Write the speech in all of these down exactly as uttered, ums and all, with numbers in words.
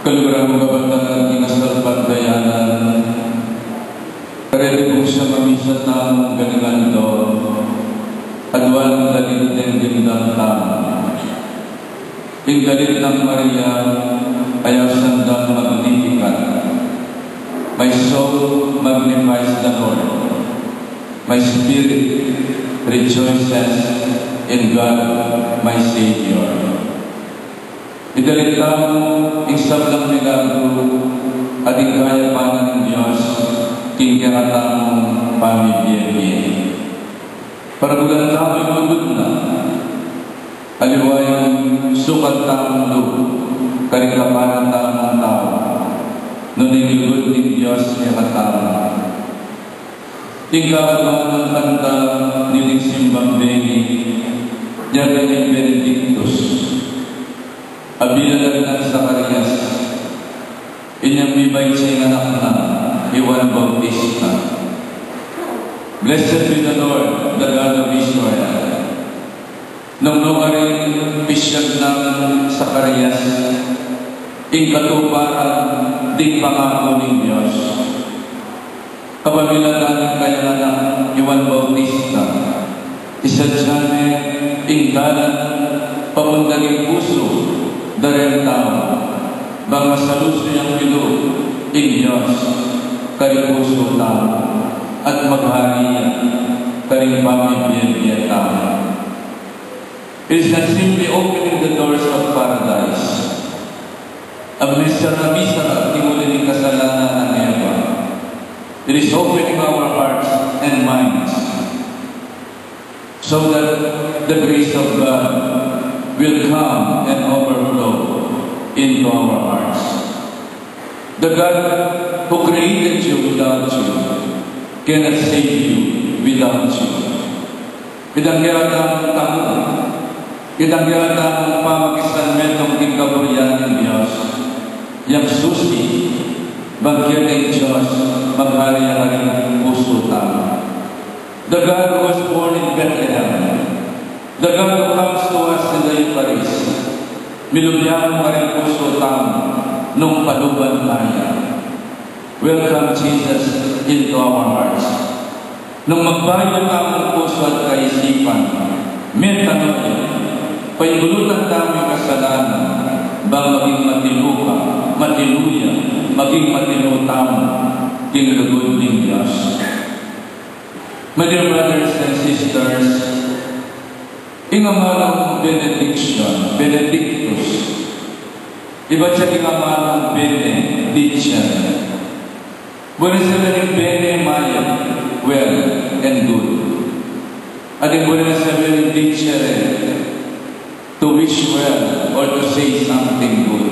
Kaluguran kung kapatad king kasalpantayanan, kareti kung siya mamisa tamung ganing aldo, aduan ing dalit deng dimdam tamu. Ing dalit nang Maria, aya sandang Magnificat. My soul magnifies the Lord. My spirit rejoices in God, my Savior. Idalit tamu ing sablang milagru at ing kayapan ning Dios king kekatamung pamibie-bie. Paragulan tamu ing lugud na, aliwa ing sukal tamung lub karing kapana tamung tau, nune ing lugud ning Dios kekatamu. Ing kabuan nang kanta ning simbang bengi, ya ing Benedictus. Abilalan nang Zacarias, inyang mibait sing anak na i Juan Bautista. Blessed be the Lord, the God of Israel. Nung nukarin pisyag nang Zacarias ing katuparan ding pangaku ning Dios. Kapamilatan ning kayang anak i Juan Bautista, isadya ne ing dalan papunta king pusu da ring tau, bang masalusu yang pilu ing Dios karing pusu tau at maghari ya karing pamibie-bie tau. It is not simply opening the doors of paradise. A misa, a misa, king uli ning kasalanan nang Eva. It is opening our hearts and minds so that the grace of God will come and overflow into our hearts. The God who created you without you cannot save you without you. Itang kekatamung tangu, itang kekatamung pamakisanmetung king kaburian ning Dios, yang susi bang keta ing Dios maghari ya karing pusu tamu. The God who was born in Bethlehem, the God who comes to us in the Eucharist, milub ya mu karing pusu tamu nung paluban na ya. Welcome Jesus into our hearts. Nung magbayu tamung pusu at kaisipan, metanu ya, paibulutan tamu ing kasalanan, bang maging matinu ka, matinu ya, maging matinu tamu king lugud ning Dios. My dear brothers and sisters, ing amanung benediction, benedictus, ibat ya king amanung benedicere. Buri na sabian ing bene, mayap, well and good. At ing buri na sabian ing dicere, to wish well or to say something good.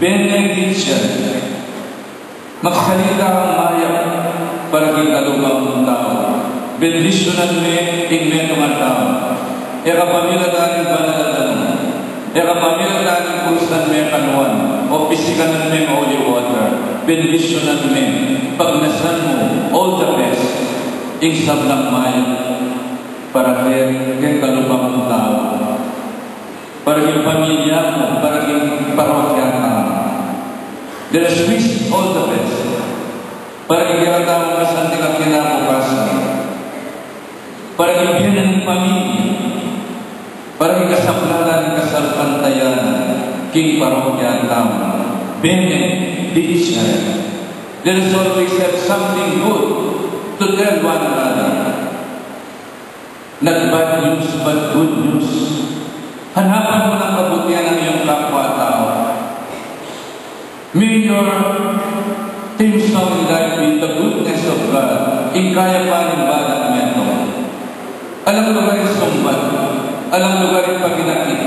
Benedicere. Magsalita kang mayap para king kalupa mung tau. Bendisyunan me ing metung a tau. E kapamilatan ning banal a lagyu, e kapamilatan ning kurusan me kanuan, o pisikanan me ing holy water. Bendisyunan me, pagnasan mu, all the best, ing sablang mayap para keng kalupa mung tau. Para king pamilya mu, para king parokya tamu. Let us wish all the best. Para king kekatamung masanting a kinabukasan. Para king bie ning pamilya. Para king kasablalan ning kasalpantayanan king parokya tamu. Benedicere. Let us always have something good to tell one another. Not bad news, but good news. Hanapan mu nang kabutihan ning iyong kapwa-tau. May your theme song in life be the goodness of God. Ing kayapan ning balang metung. Alang lugar ing sumbat, alang lugar ing paginakit,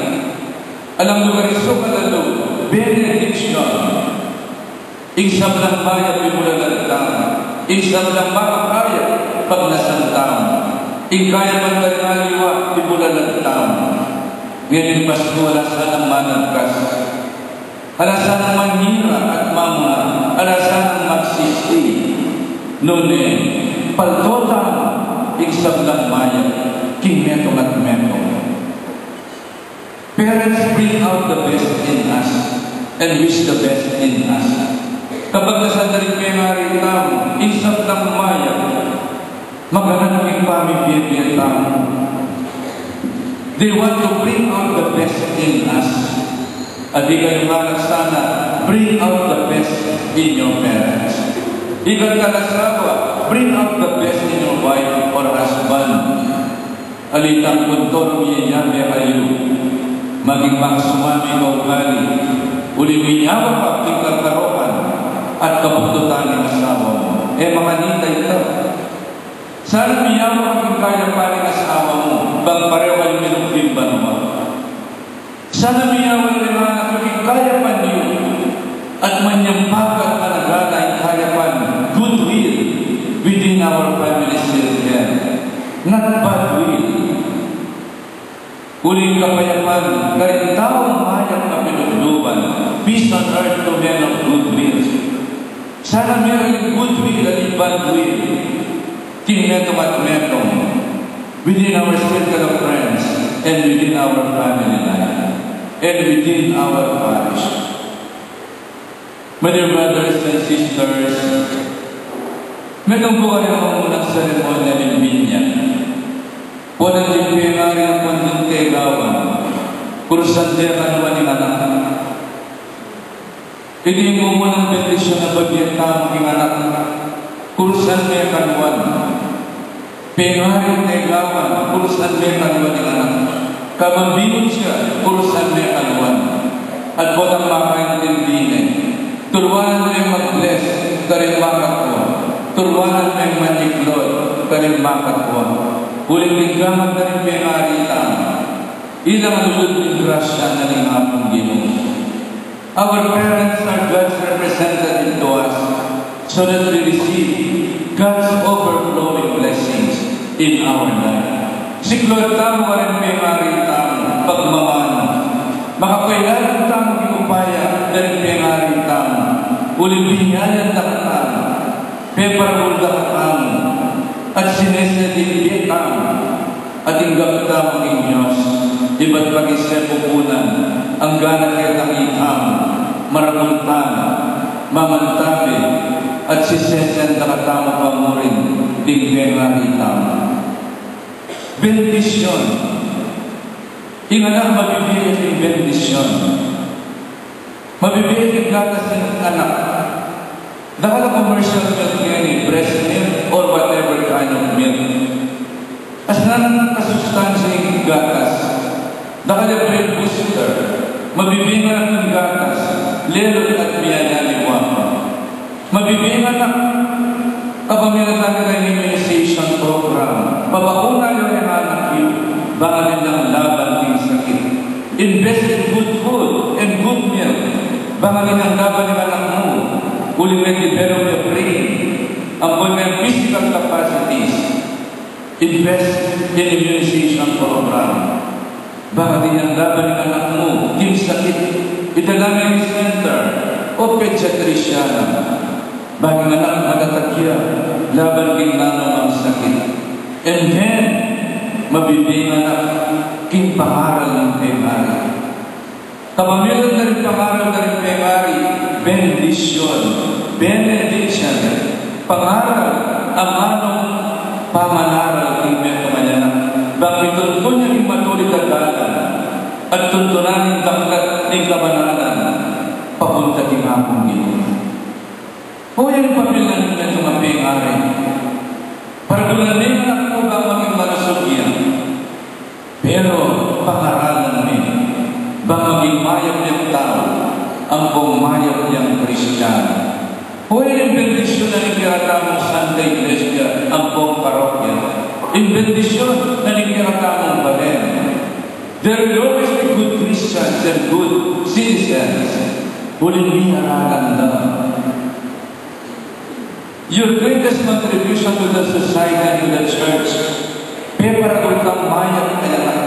alang lugar ing sukal a lub, benediction. Ing sablang mayap, pibulalan tamu. Ing sablang makakayap, pagnasan tamu. Ing kayapan da ring aliwa, pibulalan tamu. Ngening Pasku, ala sanang managkas, ala sanang manira at mamuna, ala sanang magsisi. Nune, paldo tamu ing sablang mayap king metung at metung. Parents, bring out the best in us. and wish the best in us. Kapag nasan da ring pengari tamu ing sablang mayap, maganaka ing pamibie-bie tamu. They want to bring out the best in us. At ika naman, anak, sana bring out the best in your parents. Ika asawa, bring out the best in your wife or husband. Alitang kuntor miyayabe kayu, maging makasumami kaugali, uli miyawa ka king kakarokan at kabuktutan ning asawa mu. E makanita ita. Sana miyawa ka king kayapan ning asawa mu, bang pareho kayu mirumbing banua. Sana miyawa ring anak yu king kayapan yu, at manyampak at managana ing kayapan, goodwill within our family circle, not bad will. Uling kapayapan karing taung mayap kapilubluban, peace on earth to men of good will. Sana meron goodwill at bad will king metung at metung within our circle of friends and within our family life and within our parish. My dear brothers and sisters, metung pu karing mumunang seremonya ning binyag. Potan ding pengari ampon ding tegawan, kurusan de kanwan ing anak. Iti ing mumunang bendisyun a babie tamu king anak, kurusan me kanwan. Pengari, tegawan, kurusan me kanwan ing anak. Kabang binutya, kurusan me kanwan. At potang makaintindi ne, turuanan meng mag-bless karing makatwa. Turuanan meng manyiklod karing makatwa. Uling ing gamat na ring pengari tamu, ila ing lulud ning grasya na ning Apung Ginu. Our parents are God's representative to us so that we receive God's overflowing blessings in our life. Siklud tamu karing pengari tamu, pagmamanu. Makapailalim tamu king upaya karing pengari tamu. Uling binyayan da katamu, peparagul da katamu, at sinesedimbie tamu. At ing gaptamu king Dios, ibat maging sepupunan, anggana ketang itamu, maragul tamu, mamantabe, at sisesen da katamu pa murin ding pengari tamu. Bendisyun. Ing anak mabibie king bendisyun. Mabibie king gatas ing anak. Dakal a commercial milk ngeni, breast milk or whatever kind of milk. Asnan kasustansya ing gatas. Dakal a brain booster. Mabibie ing anak king gatas, lelot at miyayaliwa. Mabibie ing anak kapamilatan da ring immunization program. Babakuna yu ring anak yu, bang atin nang laban king sakit. Invest in good food and good milk. Bang atin nang laban ing anak mu, uling me-develop ya brain, ampon me physical capacities. Invest in immunization program. Bang atin nang laban ing anak mu king sakit. Itala me king center o pediatrician. Bang ing anak matatag ya laban king nanumang sakit. And then, mabibie ing anak king pangaral ning pengari. Kapamilatan da ring pangaral da ring pengari, bendisyun, benediction, pangaral, amanung pamanaral king metung a anak. Bang mituntun ya king matulid a dalan, at tuntunan ing daklat ning kabanalan, papunta king Apung Ginu. O, yang pamilatan ning metung a pengari. Paragulan ne ing anak mu bang maging malusug ya. Pero pangaralan me bang maging mayap yang tau, ampong mayap yang Kristiano. O, ing bendisyun na ning kekatamung Santa Iglesia, ampong parokya. Ing bendisyun na ning kekatamung balen. There will always be good Christians and good citizens. Uling miyaralan da. Your greatest contribution to the society and to the church, peparagul kang mayap a anak,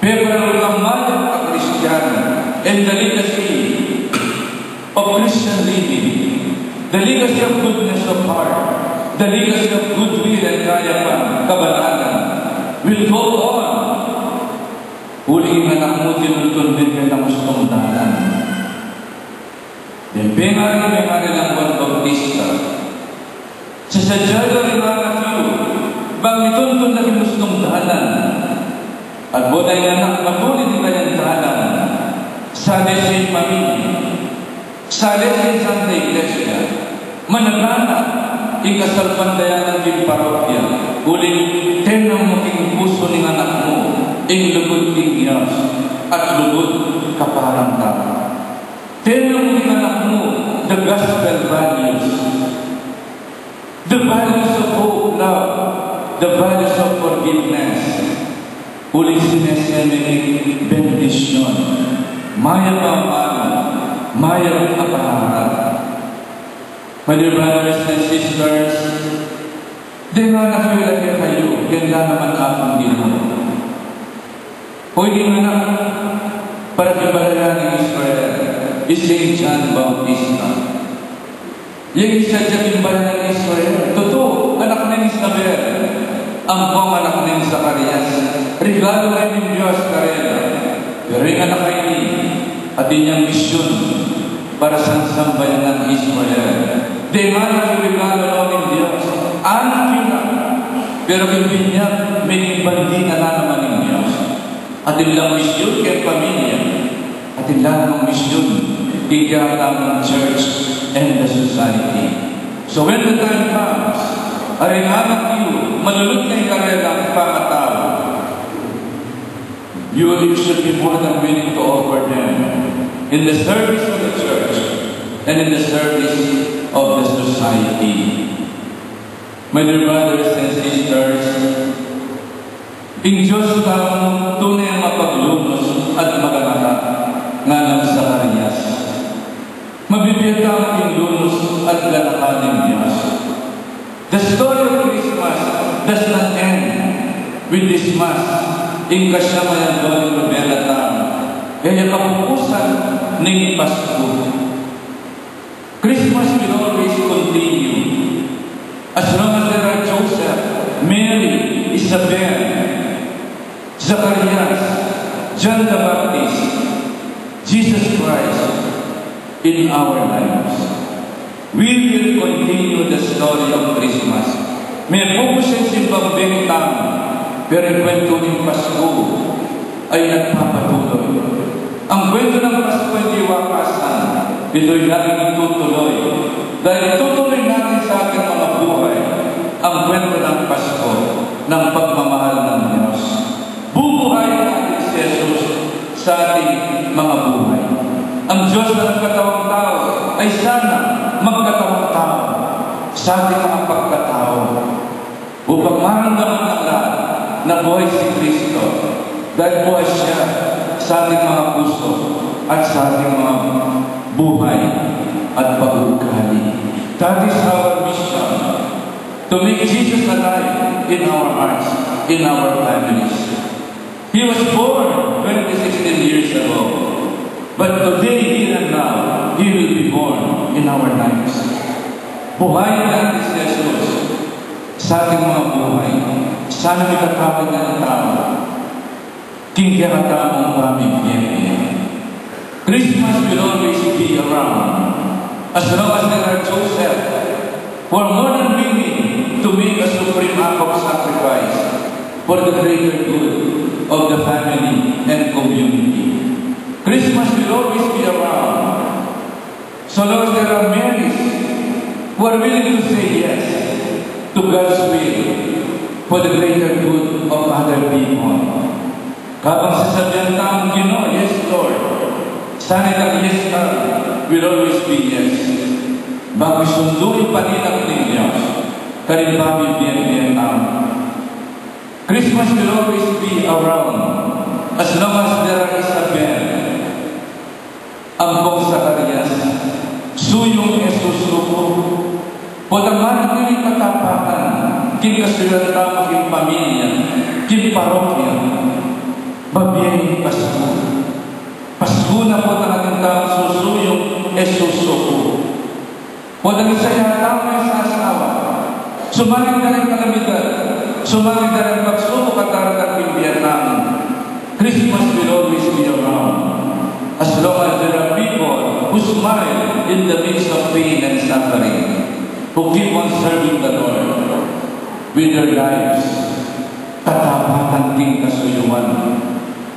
peparagul kang mayap a Kristiano, and the legacy of Christian living, the legacy of goodness of heart, the legacy of goodwill and kayapan, kabanalan, will go on. Uling ing anak mu, tinuntun me king mayap a dalan. Bengali, bengali lang Juan Bautista. Sasadya da ring anak yu, bang mituntun na king musnung dalan. At bota ing anak matulid king kayang dalan, sali king pamilya, sali king Santa Iglesia, managana ing kasalpantayanan king parokya, uling tenang mu king pusu ning anak mu ing lugud ning Dios at lugud kaparang tau. Tenang mu king anak mu the gospel values. The values of hope, love, the values of forgiveness. Uling sineseme king bendisyun, mayap a amanu, mayap a pangarap. My dear brothers and sisters, deng anak yu la kekayu, keng la naman Apung Ginu. Hoy, ding anak para king balayan ning Israel, i Saint John Bautista. Yang isa dya king balayan ning Israel. Tutu, anak neng Isabel, ampong anak neng Zacarias. Regalu ning Dios karela. Pero ing anak a ini, atin yang misyun para king sambayanang Israel. Deng anak yu regalu ning Dios. Anak yu na. Pero king binyag, meging bandi na la naman ning Dios. Atin lang misyun keng pamilya, atin lang misyun king kekatamung church and the society. So when the time comes, aring anak yu, malunod na ing karelang pangatau, you, you should be more than willing to offer them in the service of the church and in the service of the society. My dear brothers and sisters, ing Dios tamu tune a mapaglunus at maganaka, ngana nang Zacarias. Mabibie tamu king lunus at ganaka ning Dios. The story of Christmas does not end with this Mass, ing kasyang ayandon ning nobena tamu, e ya kapupusan ning Pasku. Christmas will always continue. As long as there are Joseph, Mary, Isabel, Zacarias, John the Baptist, Jesus Christ in our lives, we will continue the story of Christmas. Mepupusan ing simbang beng tamu, pero ing kwentu ning Pasku ay nagpapatuloy. Ang kwento ng Pasko hindi wakasan, ito'y laging tutuloy. Dahil itutuloy natin sa ating mga buhay ang kwento ng Pasko ng pagmamahal ng Diyos. Bubuhayin natin si Jesus sa ating mga buhay. Ang Diyos na nagkatawang tao ay sana magkatawang tao sa ating mga pagkatao. Upang maramdaman ng lahat na buhay si Kristo, dahil buhay siya sa ating mga puso at sa ating mga buhay at pag-uugali. That is our mission, to make Jesus alive in our hearts, in our families. He was born twenty, sixteen years ago. But today, here and now, He will be born in our lives. Buhayin natin si Jesus sa ating mga buhay. Sana makatawid na tamu king kekatamung pamibie. Christmas will always be around as long as there are Joseph who are more than willing to make a supreme act of sacrifice for the greater good of the family and community. Christmas will always be around so long as there are Marys who are willing to say yes to God's will for the greater good of other people. Kabang sasabian tamung Ginu, "Yes, Lord." Sana itang yes tamu will always be yes. Bang misundu ing paninak ning Dios karing pamibie-bie tamu. Christmas will always be around as long as there are Isabel ampong Zacarias, suyung e susuku. Potang manatili ing katapangan king kasuyuan tamu king pamilya, king parokya, mabie ing Pasku. Pasku na potang atin tamung susuyung e susuku. Potang isa ya tamu e sasawa. Sumaring da ring kalamidad, sumaring da ring pagsubuk a daratang king bie tamu, Christmas will always be around as long as there are people who smile in the midst of pain and suffering, who keep on serving the Lord with their lives, katapatan king kasuyuan,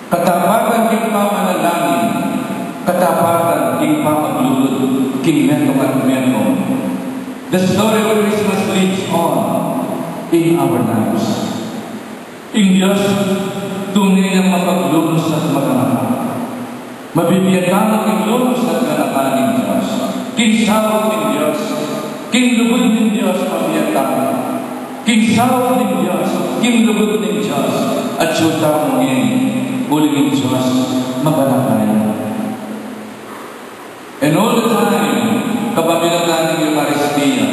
katapatan king pamanalangin, katapatan king pamaglugud king metung at metung. The story of Christmas lives on in our lives. Ing Dios, tune yang mapaglunus at maganaka. Mabibie tamu king lunus at ganaka ning Dios. King saup ning Dios, king lugud ning Dios, mabie tamu. King saup ning Dios, king lugud ning Dios, atyu tamu ngeni, uling ing Dios maganaka ya. And all the time, kapamilatan ning Eukaristia,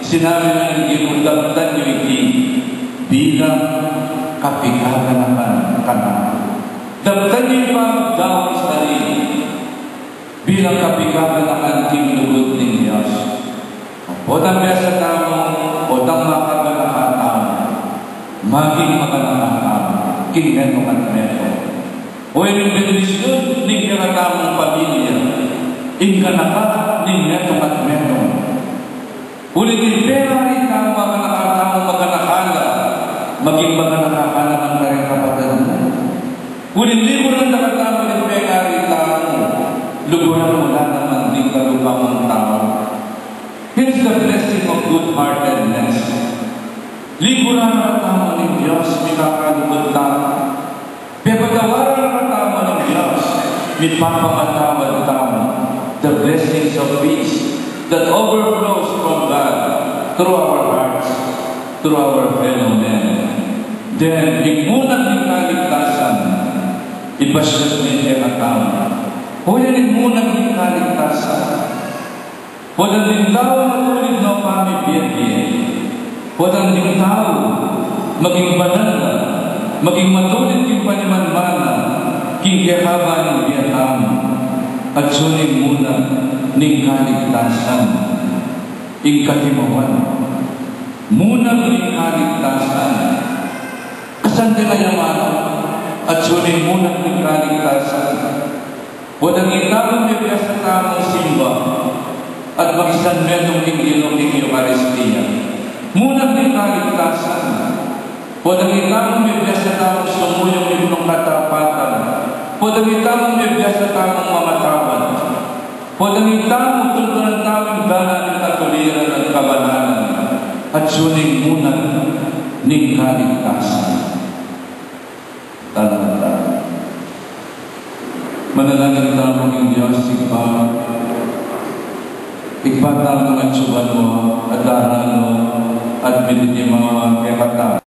sinabi na ning Ginu, daptan yu iti bilang kapikaganakan kanaku. Daptan yu ing pamagdawang sarili bilang kapikaganakan king lugud ning Dios. Potang biasa tamu, potang makaganaka tamu, maging maganaka tamu king metung at metung. O, ing bendisyun ning kekatamung pamilya, ing ganaka ning metung at metung. Uling ing pengari tamu, maganaka tamu, maganaka la, maging maganaka ka naman karing kapatad mu. Uling liguran da katamu ning pengari tamu, luguran mu la naman ding kalupa mung tau. Here's the blessing of good-heartedness. Liguran na katamu ning Dios, mikakalugud tamu. Pepatawaran na katamu ning Dios, mipapamatawad tamu. The blessings of peace that overflows from God through our hearts, through our fellow men. Then, ing munag ning kaligtasan, ipasyag ne kekatamu. O, yan ing munag ning kaligtasan. Potang ding tau matulid no pamibie-bie. Potang ding tau maging banal na, maging matulid king panimanmana, king kekaba ning bie tamu. Atyu ne ing munag ning kaligtasan, ing katimawan. Munag ning kaligtasan. Kasanting a amanu, atyu ne ing munag ning kaligtasan. Potang ing tamung mebiasa tamung simba at makisanmetung king Ginu king Eukaristia, munag ning kaligtasan. Potang ing tamung mebiasa tamung sumuyung king katapatan, potang ing tamung mebiasa tamung mamatawad, potang ing tamung tuntunan tamung dalan ning katuliran at kabanalan, atyu ne ing munag ning kaligtasan. Talakad tamu. Manalangin tamu king Dios Ibpa. Ibpa tamu, atsu ka banua, at dalan mu, at mititin mu ing kekatamu.